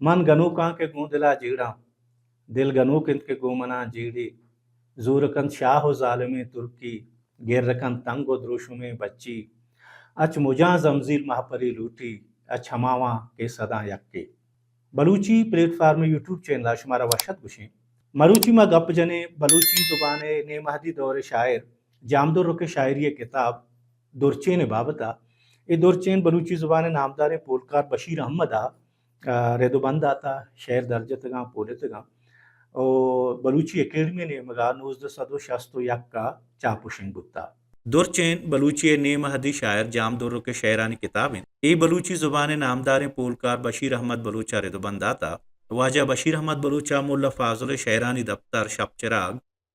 من گنوکاں کہ گوں دل ءَ جیڑاں، دل گنوک اِنت کہ گوں من ءَ جیڑی۔ زور کنت شاہ ءُ ظالمیں ترکی، گر کنت تنگ ءُ دروشمیں بچی۔ اچ مجاں زمزیل مہپری لوٹی، اچ ہماواں کہ سداں یکے۔ Balochi plate form YouTube channel ءَ شمارا وش ات گوشیں۔ مروچی ما گپ جنیں بلوچی زبان ءِ نیمہدی دور ءِ شاعر جام درک ءِ شاعری ءِ کتاب درچین ءِ بابت ءَ۔ اے درچین بلوچی زبان ءِ نامداریں پولکار بشیر احمد ءَ، آ، رد ءُ بند داتہ، شعر درج اتگاں، پولتگاں ءُ بلوچی اکیڈمی ءِ نیمگ ءَ نوزدہ سد ءُ شست ءُ یک ءَ چاپ ءُ شنگ بوتہ۔ درچین بلوچی ءِ نیمہدی شاعر جام درک ءِ شعرانی کتاب اِنت۔ اے بلوچی زبان ءِ نامداریں پولکار بشیر احمد بلوچ ءَ رد ءُ بند داتہ۔ واجہ بشیر احمد بلوچ ءَ ملا فاضل ءِ شعرانی دپتر شپ چراگ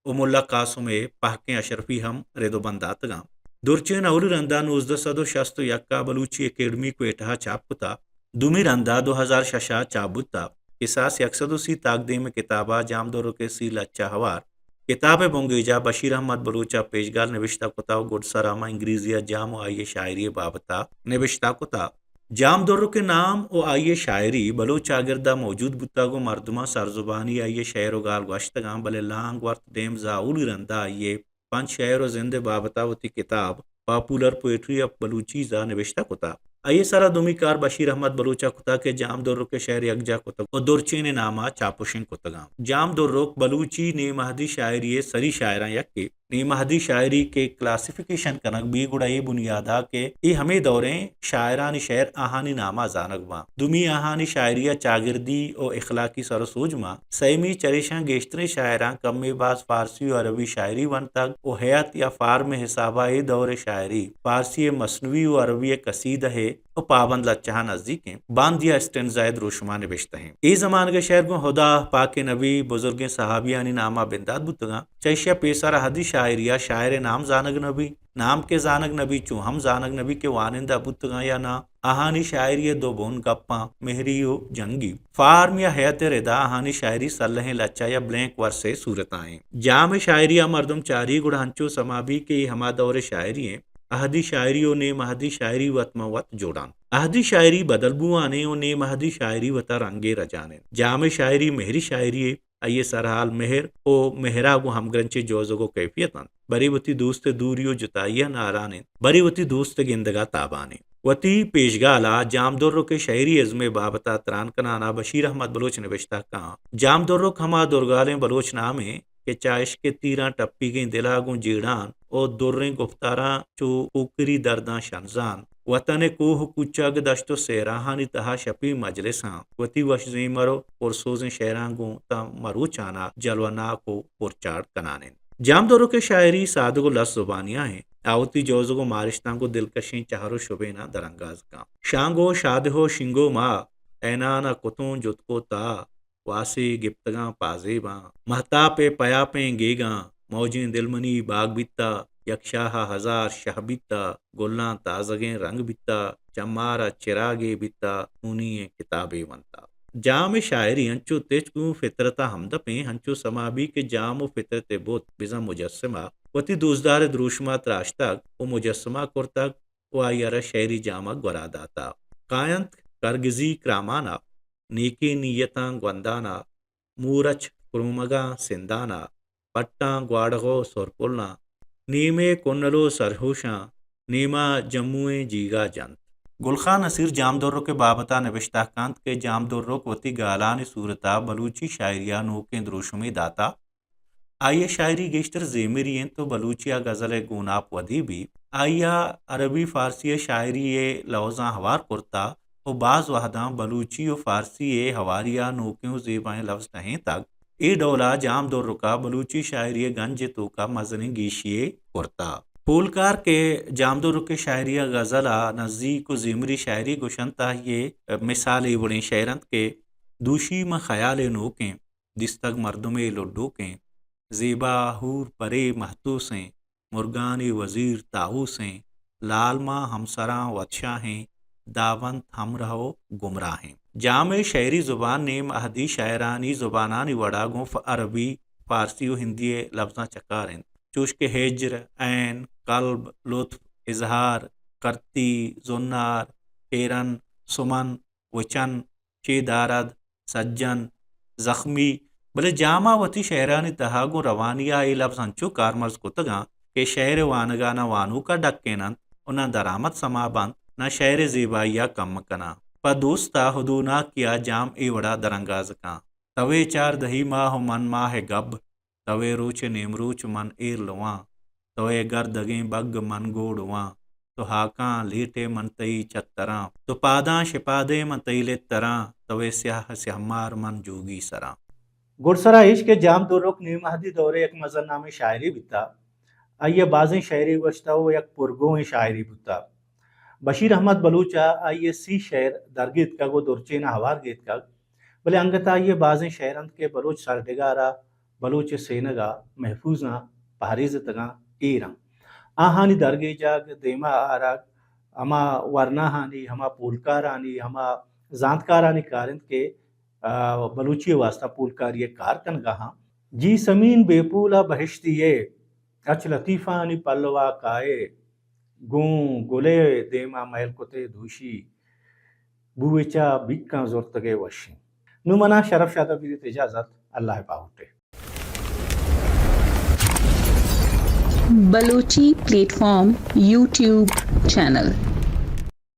ءُ ملا قاسم ءِ پہکیں اشرفی ہم رد ءُ بند داتگاں۔ درچین اولی رندا نوزدہ سد ءُ شست ءُ یک ءَ بلوچی اکیڈمی کوئٹہ ءَ چاپ کتا۔ دومی رندا دو ہزار شش ءَ چاپ بوتا۔ کساس یک سد ءُ سی تاکدیم ءِ کتاب ءَ جام درک ءِ سی لچہ ہوار کتاب ءِ بنگیج ءَ بشیر احمد بلوچ ءَ پیشگال نبشتہ کتا ءُ گڈسر ءَ ما انگریزی ءَ جام ءُ آئی ءِ شاعری ءِ بابت ءَ نبشتہ کتا۔ جام درک ءِ نام ءُ آئی ءِ شاعری بلوچ چاگرد ءَ موجود بوتگ ءُ مردماں سرزبانی آئی ءِ شعر ءُ گال گوشتگاں، بلے لانگ ورتھ ڈیمز ءَ اولی رند ءَ آئی ءِ پنچ شعر ءُ زند ءِ بابت ءَ وتی کتاب پاپولر پوئٹری آف بلوچیز ءَ نبشتہ کتا۔ آئی ءِ سرا دومی کار بشیر احمد بلوچ ءَ کتا کہ جام درک ءِ شعر یکجاہ کتگ ءُ درچین ءِ نام ءَ چاپ ءُ شنگ کتگاں۔ جام درک بلوچی نیمہدی شاعری ءِ سری شاعراں یکے۔ نیمہدی شاعری کہ کلاسیفیکیشن کنگ بی گڑا اے بنیاد ءَ کہ اے ہمے دوریں شاعرانی شعر آہانی نام ءَ زانگ باں۔ دومی آہانی شاعری ءَ چاگردی ءُ اخلاقی سر ءُ سوج ماں۔ سیمی چریشاں گیشتریں شاعراں کمے باز فارسی ءُ عربی شاعری ونتگ ءُ ہیئت یا فارم ءِ حساب ءَ اے دور ءِ شاعری فارسی ءِ مثنوی ءُ عربی ءِ قصیدہ ءُ پابند لچہاں نزیک اِنت۔ باندیا اسٹینزا ءِ دروشماں نبشتہ اِنت۔ اے زمانگ ءِ شعر گوں ہدا، پاکیں نبی، بزرگیں صحابیانی نام ءَ بندات بوتگاں۔ چہ ایشی ءَ پیسر اہدی شاعری ءَ شاعر ءِ نام زانگ نہ بی، نام کہ زانگ نہ بی، چو ہم زانگ نہ بی کہ وانندہ بوتگاں یا ناں۔ آہانی شاعری ءِ دو بن گپاں، مہری ءُ جنگی۔ فارم یا ہیئت ءِ ردا آہانی شاعری سلہیں لچہ یا بلینک ورس ءِ صورت ءَ اِنت۔ جام ءِ شاعری ءَ مردم چاری گڑا ہنچو سما بی کہ اے ہما دور ءِ شاعری اِنت۔ اہدی شاعری ءُ نیم اہدی شاعری وت ماں وت جوڑ اَنت۔ اہدی شاعری بدل بوان اِنت ءُ نیم اہدی شاعری وتا رنگے رجان اِنت۔ جام ءِ شاعری مہری شاعری ءِ، آئی ءِ سرحال مہر ءُ مہر ءَ گوں ہمگرنچیں جوزگ ءُ کیفیت اَنت۔ برے وتی دوست ءِ دوری ءُ جتائی ءَ نالان اِنت، برے وتی دوست ءِ گندگ ءَ تابان اِنت۔ وتی پیشگال ءَ جام درک ءِ شعری ازم ءِ بابت ءَ تران کنان ءَ بشیر احمد بلوچ نبشتہ کاں، جام درک ہما درگالیں بلوچ نامے کہ چہ عشق ءِ تیراں ٹپیگیں دل ءَ گوں جیڑان ءُ دریں گفتاراں چو کوکری درداں شنزان، وتن ءِ کوہ ءُ کوچگ، دشت ءُ سیراہانی تہا شپی مجلساں، وتی وش زیمر ءُ پرسوزیں شعراں گوں تاں مروچان ءَ جلوہ ناک ءُ پرچاڑ کنان اِنت۔ جام درک ءِ شاعری سادگ ءُ لس زبانی ءَ اِنت۔ آ وتی جوزگ ءُ مارشتاں گوں دلکشیں چہر ءُ شبیناں درانگاز کاں۔ شانگو شادہو شنگو ما، اینان ءَ کتوں جتکو تا، واسے گپتگاں پازیباں۔ مہتاپ ءِ پیاپیں گیگاں، موجیں دل منی باگ بیتا، یک شاہ ءَ ہزار شہ بیتا، گلاں تازگیں رنگ بیتا، چمار ءَ چراگے بیتا، ہونی ئیں کتابے ونتا۔ جام ءِ شاعری انچو تچک گوں فطرت ءَ ہمدپیں، انچو سما بی کہ جام ءُ فطرت ءِ بت بزاں مجسمہ وتی دوستدار ءِ دروشم ءَ تراشتگ ءُ مجسمہ کرتگ ءُ آئی ءَ را شعری جامگ گورا داتا۔ کاینت کرگزی کرامانا، نیکیں نیتاں گوندانا، مورچ کرومگاں سندانا، پٹاں گواڑغ ءُ سرپلاں، نیمے کنل ءُ سرہوشاں، نیما جموئیں جیگا جنت۔ گل خان نصیر جام درک ءِ بابت ءَ نبشتہ کنت کہ جام درک وتی گالانی صورت ءَ بلوچی شاعری ءَ نوکیں دروشمے داتا۔ آئی ءِ شاعری گیشتر زیمری انت ءُ بلوچی ءَ غزل ءِ گوناپ ودی بی۔ آئی ءَ عربی فارسی ءِ شاعری ءِ لوزاں ہوار کرتا ءُ باز وہداں بلوچی ءُ فارسی ءِ ہواری ءَ نوکیں ءُ زیبائیں لوز ٹہینتگ۔ اے ڈول ءَ جام درک ءَ بلوچی شاعری ءِ گنج ءِ توک ءَ مزنیں گیشی یے کرتا۔ پولکار کہ جام درک ءِ شاعری ءَ غزل ءَ نزیک ءُ زیمری شاعری گوشنت، آئی ءِ مثال اے وڑیں شعر انت کہ دوشی من خیال ءِ نوکیں، دیستگ مردمے لڈوکیں، زیبا حور پرے مہتوسیں، مرگانی وزیر طاووسیں، لال ماں ہمسراں وتشاہیں، دابنت ہمراہ ءُ گمراہیں۔ جام ءِ شعری زبان نیم اہدی شاعرانی زبانانی وڑا گوں ف-، عربی، فارسی ءُ ہندی ءِ لبزاں چکار انت، چوش کہ ہجر، عین، قلب، لطف، اظہار، کرتی، زنار، پیرن، سمن، وچن، چے دارد، سجن، زخمی، بلے جام ءَ وتی شئیرانی تہا گوں روانی ءَ اے لبز انچو کارمرز کتگ اَنت کہ شئیر ءِ وانگ ءَ نہ وانوک ءَ ڈکین اَنت ءُ نہ درآمد سما بنت، نہ شئیر ءِ زیبائی ءَ کم کناں۔ پہ دوست ءَ ہدوناکی ءَ جام اے وڑ ءَ درانگاز کاں۔ توئے چاردہی ماہ ءُ من ماہ ءِ گب، توئے روچ ءِ نیمروچ من ایر لواں، توئے گردگیں بگ من گوڑواں، تو ہاکاں لیٹے من تئی چتراں، تو پاداں شپادے من تئی لتراں، توئے سیاہ سیاہ مار من جوگی سراں۔ گڈسرا ایش کہ جام درک نیم اہدی دور ءِ یک مزن نامیں شاعرے بیتا۔ آئی ءَ بازیں شئیرے گوشتہ ءُ یک پرگوئیں شاعرے بوتا۔ بشیر احمد بلوچ ءَ آئی ءِ سی شئیر درگیتکگ ءُ درچین ءَ ہوار گیتکگ، بلے انگت آئی ءِ بازیں شئیر اَنت کہ بلوچ سرڈگار ءَ بلوچ ءِ سینگ ءَ محفوظ اَنت، پہریزتگ اَنت، ایر اَنت۔ آہانی درگیجگ، دیما آرگ، ہما ورناہانی، ہما پولکارانی، ہما زانتکارانی کار اِنت کہ آ، بلوچی ءِ واستہ پولکاری ءِ کار کنگ ءَ آں۔ جی سمین بے پول ءَ بہشتی ءِ، اچ لطیفانی پلو ءَ کائے، گوں گل ءِ دیم ءَ مئیل کت ئے دوشی، بوئے چہ بیکاں زرتگ ئے وشیں۔ نوں منا شرف شاد ءَ بدیت اجازت، اللہ ءِ باہوٹ ءَ۔ Balochi plate form YouTube channel.